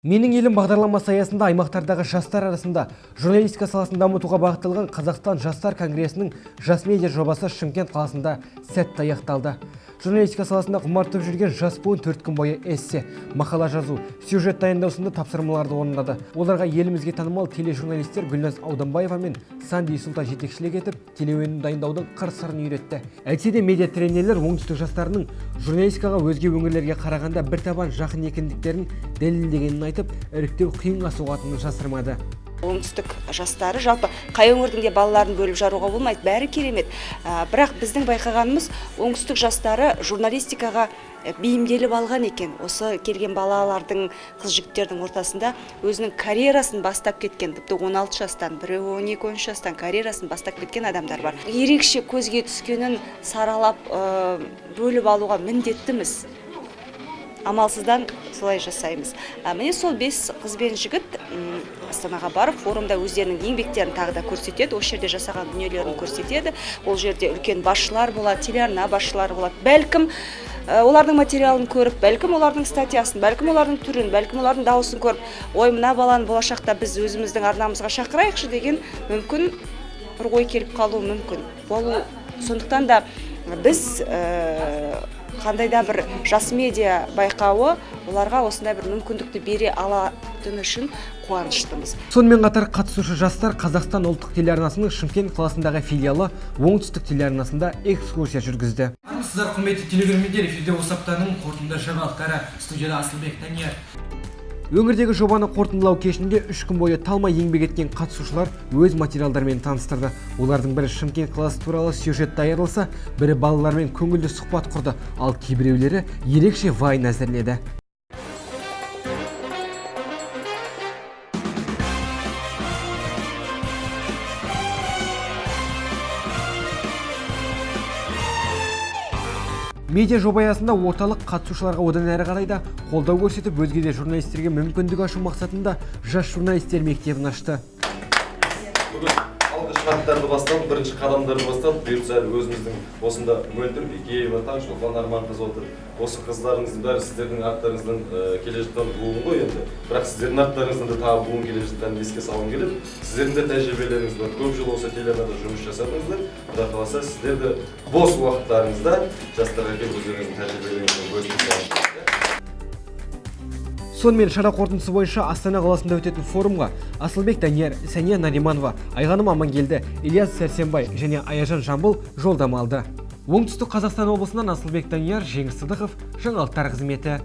Менің елім бағдарламасы аясында аймақтардағы жастар арасында журналистика саласын дамытуға бағытталған Қазақстан жастар конгресінің «Жас медиа» жобасы Шымкент қаласында сәтті аяқталды. Журналистика саласында құмартып жүрген жас буын 4 күн бойы эссе, мақала жазу, сюжет дайындау сынды тапсырмаларды орындады. Оларға елімізге танымал тележурналистер Гүлназ Ауданбаева мен Санди Сұлтан жетекшілік етіп, телеөнім дайындаудың қыр сырын үйретті. Әйтсе де медиа тренерлер оңтүстік жастарының журналистикаға өзге өңірлерге қарағанда бір табан жақын екендіктерін дәлелдегенін айтып, іріктеу қиынға соғатынын жасырмады. Оңтүстік жастары, жалпы қай өңірдің де балаларын бөліп жаруға болмайды, бәрі керемет. Бірақ біздің байқағанымыз, оңтүстік жастары журналистикаға бейімделіп алған екен. Осы келген балалардың, қыз жігіттердің ортасында өзінің карьерасын бастап кеткен, тіпті 16 жастан, біреуі 12-13 жастан карьерасын бастап кеткен адамдар бар. Ерекше көзге түскенін саралап, бөліп алуға міндеттіміз, амалсыздан солай жасаймыз. Міне, сол бес қыз бен жігіт Астанаға барып, форумда өздерінің еңбектерін тағы да көрсетеді, осы жерде жасаған дүниелерін көрсетеді. Ол жерде үлкен басшылар болады, телеарна басшылары болады. Бәлкім, олардың материалын көріп, бәлкім, олардың статьясын, бәлкім, олардың түрін, бәлкім, олардың дауысын көріп, «Ой, мына баланы болашақта біз өзіміздің арнамызға шақырайықшы» деген мүмкін бір ой келіп қалуы мүмкін болу. Сондықтан да біз қандай да бір «Жас медиа» байқауы оларға осындай бір мүмкіндікті бере алатыны үшін қуаныштымыз. Сонымен қатар қатысушы жастар Қазақстан ұлттық телеарнасының Шымкент қаласындағы филиалы Оңтүстік телеарнасында экскурсия жүргізді. Армысыздар, құрметті телекөрермендер! Эфирде осы аптаның қорытынды жаңалықтары, студияда Асылбек Данияр. Өңірдегі жобаны қорытындылау кешінде 3 күн бойы талмай еңбек еткен қатысушылар өз материалдарымен таныстырды. Олардың бірі Шымкент қаласы туралы сюжет даярласа, бірі балалармен көңілді сұхбат құрды, ал кейбіреулері ерекше вайн әзірледі. Медиа жоба аясында орталық қатысушыларға одан әрі қарай да қолдау көрсетіп, өзге де журналистерге мүмкіндік ашу мақсатында жас журналистер мектебін ашты. Бүгін алғашқы аттарды басталып, бірінші қадамдарды басталып, бұйыртса, әлі өзіміздің осында Мөлдір Бекеева, Таңшолпан Арманқызы отыр. Осы қыздарыңыздың бәрі сіздердің арттарыңыздан келе жатқан буын ғой енді. Бірақ сіздердің арттарыңыздан да тағы буын келе жатқанын еске салғым келеді. Сіздердің де тәжірибелеріңіз бар, көп жыл осы телеарнада жұмыс жасадыңыздар. Құдай қаласа, сіздер де бос уақыттарыңызда жастарға келіп, өздеріңіздің тәжірибелеріңізбен бөлісіп алыңыздар. Сонымен, шара қорытындысы бойынша Астана қаласында өтетін форумға Асылбек Данияр, Сәния Нариманова, Айғаным Амангелді, Ильяс Сәрсенбай және Аяжан Жамбыл жолдама алды. Оңтүстік Қазақстан облысынан Асылбек Данияр, Жеңіс Сыдықов, жаңалықтар қызметі.